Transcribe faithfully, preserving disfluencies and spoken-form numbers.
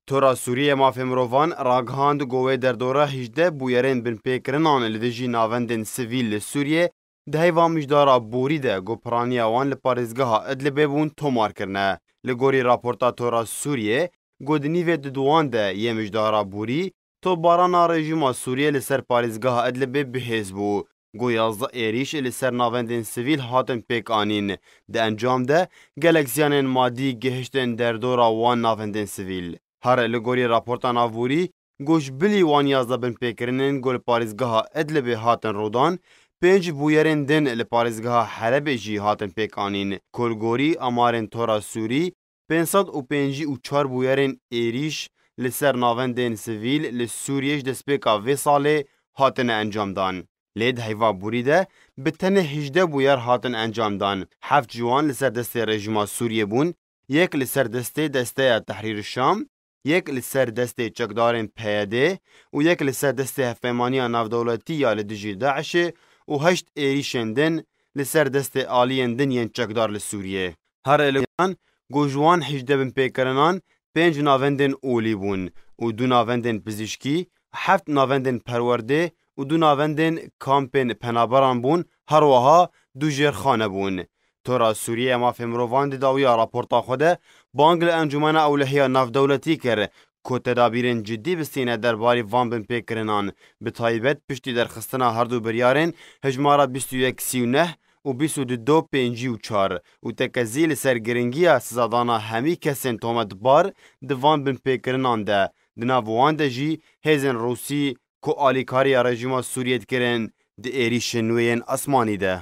Tora Sûriyê ya Mafê Mirovan ragihand ku wê derdora hejdeh bûyerên binpêkirinan li dijî navendên sivîl li Sûriyê di heyva mijdara borî de ku piraniya wan li parêzgeha Idlibê bûn tomar kirine. Li gorî raporta Tora Sûriyê, ku di nîvê diduwan de yê mijdara borî, topbarana rejîma Sûriyê li ser parêzgeha Idlibê bi hêz bû. Ku yazdeh êrîş li ser navendên sivîl hatin pêk anîn. Di encam de gelek ziyanên madî gihiştin derdora wan navendên sivîl. Her li gorî raporta navborî, ku ji bilî wan yazdeh binpêkirinên ku li parêzgeha Idlibê hatin rûdan, pênc bûyerên din li parêzgeha Helebê jî hatin pêk anîn. Ku li gorî amarên Tora Sûrî, pênc sed û pêncî û çar bûyerên êrîş li ser navendên sivîl li Sûriyê ji destpêka vê salê hatine encamdan. Lê di heyva borî de bi tenê hejdeh bûyer hatin encamdan. Heft ji wan li ser destê rejîma Sûriyê bûn, yek li ser destê Desteya Tehrîr Şam, yek li ser destê çekdarên P Y D û yek li ser destê Hevpeymaniya Navdewletî ya li dijî DAIŞê û heşt êrîşên din li ser destê aliyên din yên çekdar li Sûriyê. Her eleyan ku ji wan hejdeh binpêkirinan pênc navendên olî bûn û du navendên pizîşkî, heft navendên perwerdê û du navendên kampên penaberan bûn, her wiha du jêrxane bûn. Tora Sûriyê ya Mafê Mirovan di dawiya raporta xwe de bang li Encûmena Ewlehiya Navdewletî kir ku tedabîrên cidî bistîne derbarî van binpêkirinan, bi taybet piştî derxistina her du biryarên hejmara bîst û yek sî û neh û bîst û du pêncî û çar û tekezî li ser giringiya sizadana hemî kesên tometbar di van binpêkirinan de, di nav wan de jî hêzên Rûsî ku alîkariya rejîma Sûriyê dikirin di êrîşên nû yên asmanî de.